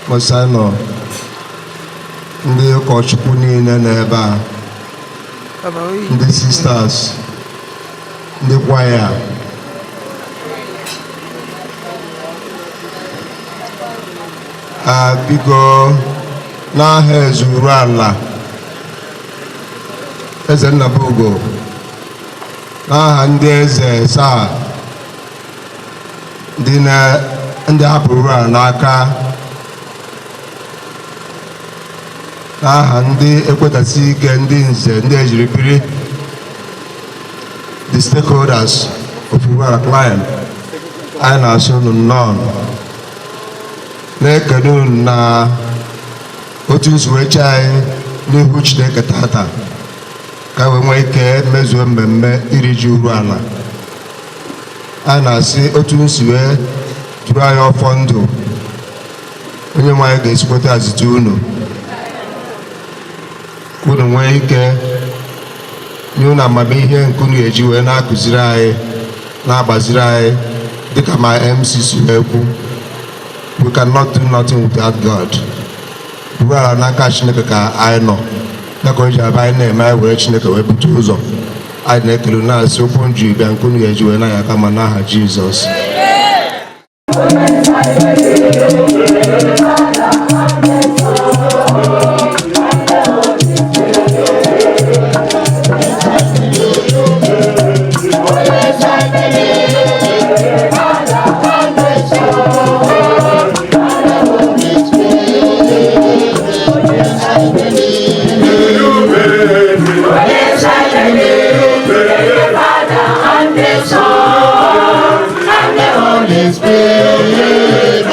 Monsignor, ndị ụkọchukwu niile nọ ebe a, ndị sisters, ndị kwaya, a biko, n'aha eze Uruala, Eze Nnabugo, n'aha ndị eze saa ndị na ndị hapụrụ Uruala n'aka, n'aha ndị ekwetasi ike, ndị nze, ndị ejiri biri, the stakeholders of Uruala clan, anyị na-asị unu nnọọ, na-ekene unu na otu nzuwechi anyị n'ihu Chineke tata ka wee nwee ike mezuo mmemme iri ji Uruala. A na-asị otu nsi wee duru anyị ọfọ ndụ, onye nwe anyị ga-esikweta azite unu ka unu nwee ike nye unu amamihe nke unu ga-eji wee na-akụziri anyị, na-agbaziri anyị, dịka ma MC si wee kwu, we cannot do nothing without God. Uruala n'aka Chineke ka anyị nọ ya, ka o ji aba anyị na-eme, anyị were Chineke wee bute ụzọ. Anyị na-ekele unu, na-asị okwu nju bịa nke unu ga-eji wee na-anya aka ma n'aha Jizọs. Yes, I believe in the Father and the Son and the Holy Spirit.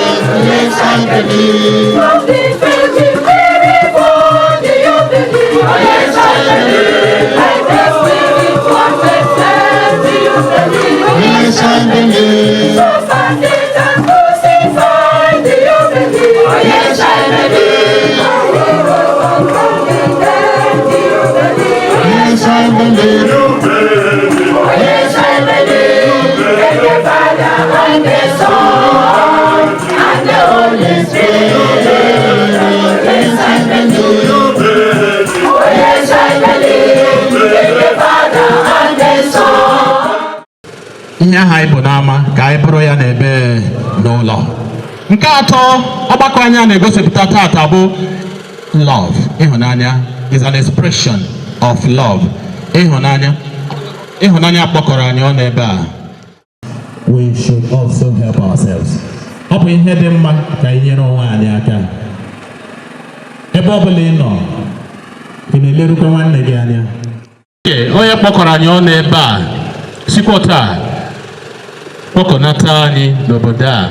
Yes, I believe. From the Virgin Mary born, do you believe? Oh, yes, I believe. And the Spirit was sent, do you believe? Oh, Yes, I believe. Suffered and crucified, do you believe? Oh, yes, I believe. And he rose from the dead, do you believe? Yes, I believe. Oh, yes, I believe in the Father and the Son and the Holy Spirit. Yes, I believe. Oh, yes, I believe in the Father and the Son. Ihe ahụ anyị bụ n'ama ka anyị bụrụ ya n'ebe n'ụlọ. Nke atọ ọgbakọ anyị a na-egosipụta tata bụ love, ịhụnanya, is an expression of love, ịhụnanya. Ịhụnanya kpọkọrọ anyị ọnụ ebe a. We should also help ourselves. Ọ bụ ihe dị mma ka anyị nyere onwe anyị aka. Ebe ọ bụla ị nọ, ị na-elerukwa nwanne gị anya. Onye kpọkọrọ anyị ọnụ ebe a sikwa taa kpọkọnata anyị n'obodo a,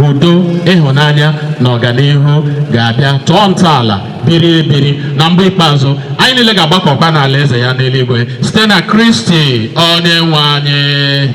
udo, ịhụnanya na ọganihu ga-abịa tọọ ntọala biri ebiri. Na mgbe ikpeazụ, anyị niile ga-agbakọkwa n'ala eze ya n'eluigwe, site na Kristi onye nwe anyị.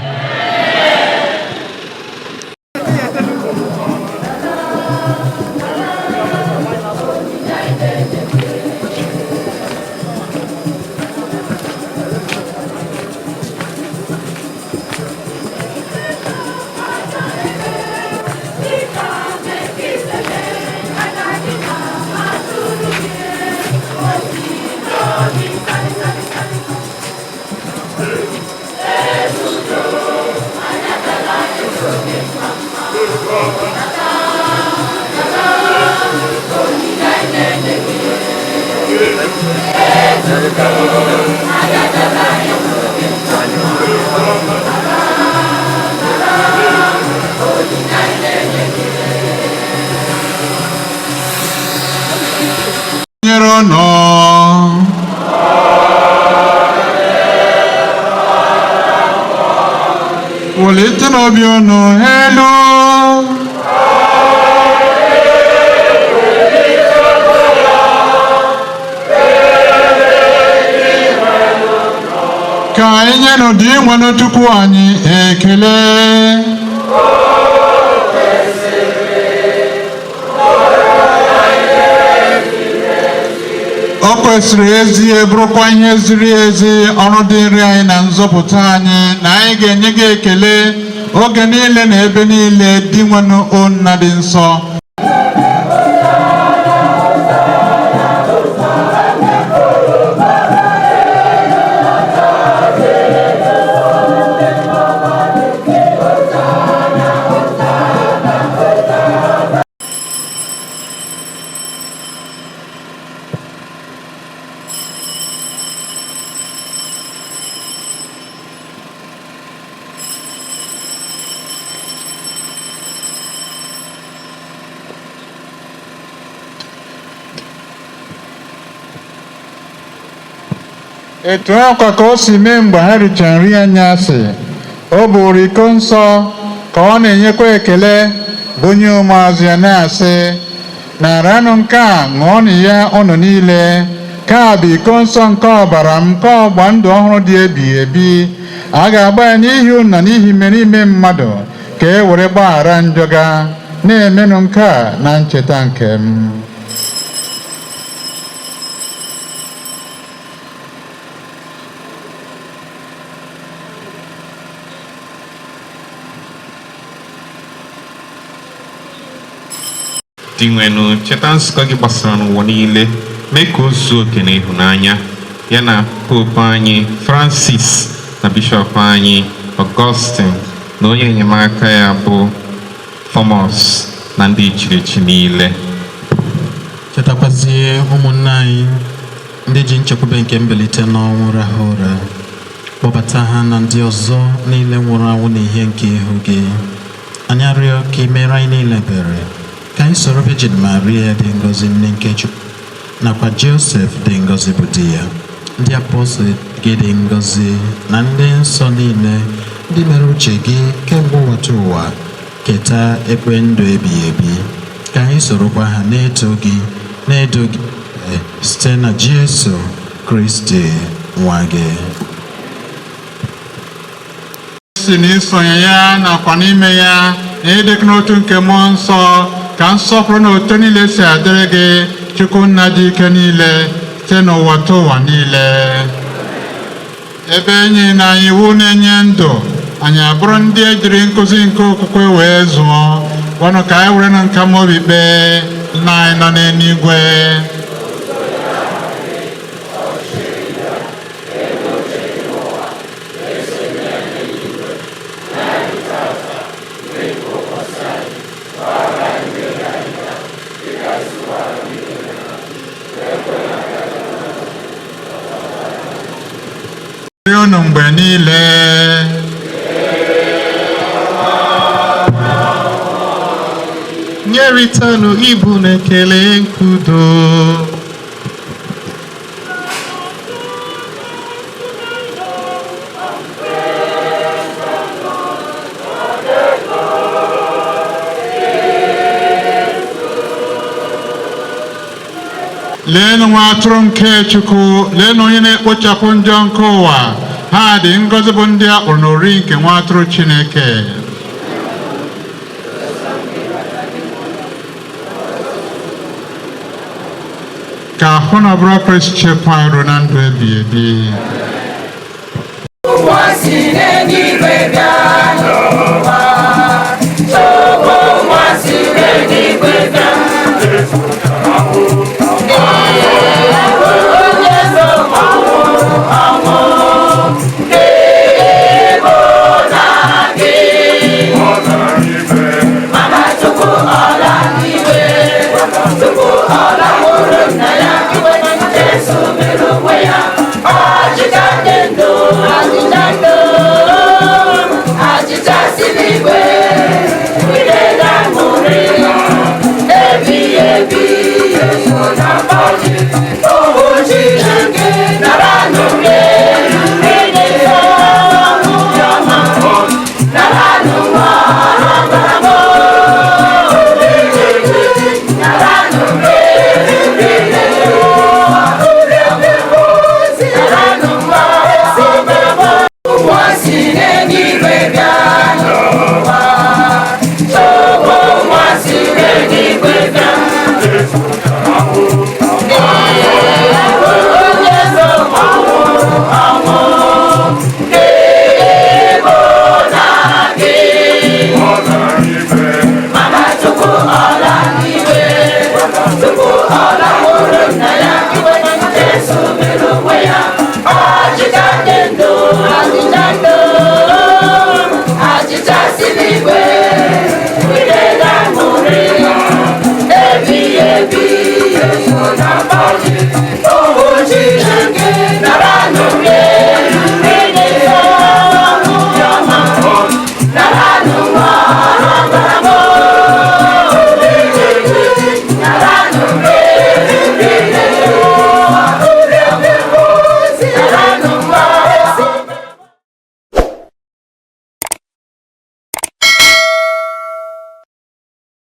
Nyere ụnụ. Wulite n'obi unu elu. Ka anyị nye n'ụdị nwenụ Chukwu anyị ekele. O kwesịrị ezie, bụrụkwa ihe ziri ezi, ọrụ dịrị anyị na nzọpụta anyị, na anyị ga-enye gị ekele oge niile na ebe niile, Dinwenụ, o Nna dị nsọ. Etu akwa ka o si mee mgbe ha richara nri anyasị, o buru iko nsọ ka ọ na-enyekwa ekele, bunye ụmụazụ ya na-asị: "Naranụ nke a, ṅụọnụ ya unu niile. Nke a bụ iko nsọ nke ọbara m, nke ọgba ndụ ọhụrụ dị ebighị ebi. A ga-agba ya n'ihi unu na n'ihi imerime mmadụ, ka e were gbaghara njọ ga. Na-emenụ nke a na ncheta nke m." Dinwenụ, cheta nzukọ gị gbasara n'ụwa niile, mee ka o zuo oke n'ịhụnanya ya, na Popu anyị Francis, na Bishọp anyị Augustine, na onye enyemaka ya bụ Thomas, na ndị echiri echi niile. Chetakwazie ụmụnne anyị ndị ji nchekwube nke mbilite n'ọnwụ rahụ ụra. Kpọbata ha na ndị ọzọ niile nwụrụ anwụ n'ihe nke ihu gị. Anyị arịọ ka ị mere anyị niile ebere, ka anyị soro Virgin Maria dị ngọzi, nne nke Chukwu, nakwa Joseph dị ngọzi bụ di ya, ndị apọstụl gị dị ngọzi, na ndị nsọ niile ndị mere uche gị kemgbe ụwata ụwa, keta ekpe ndụ ebighị ebi, ka anyị sorokwa ha na-eto gị, na-edo gị, site na Jesu Kristi nwa gị. Si n'isonye ya nakwa n'ime ya na ịdịkọ n'otu nke Mmụọ Nsọ, ka nsọpụrụ na oto niile si adịrị gị, Chukwu Nna dị ike niile, site n'ụwa ta ụwa niile. Ebe enyi na anyị iwu na-enye ndụ, anyị abụrụ ndị ejiri nkụzi nke okwukwe wee zụọ, gwanụ ka anyị were na nka obi kpee: Nna anyị nọ n'eluigwe. Unu mgbe niile. Nyeritanụ ibu na ekele nkudo. Leenụ nwa atụrụ nke Chukwu, leenụ onye na-ekpochapụ njọ nke ụwa. Ha dị ngọzi bụ ndị a kpọrọ n'oriri nke nwa atụrụ Chineke. Ka ahụ na ọbụla Kraịst chekwa ruo na ndụ ebighị ebi. Nwa si n'eluigwe bịa n'ụwa. Chukwu nwa si n'eluigwe bịa. Onye zọpụrụ ọnwụ n'ebo na gị. Mana tupu ọ laa n'igwe, tupu ọ lakwuru nna ya.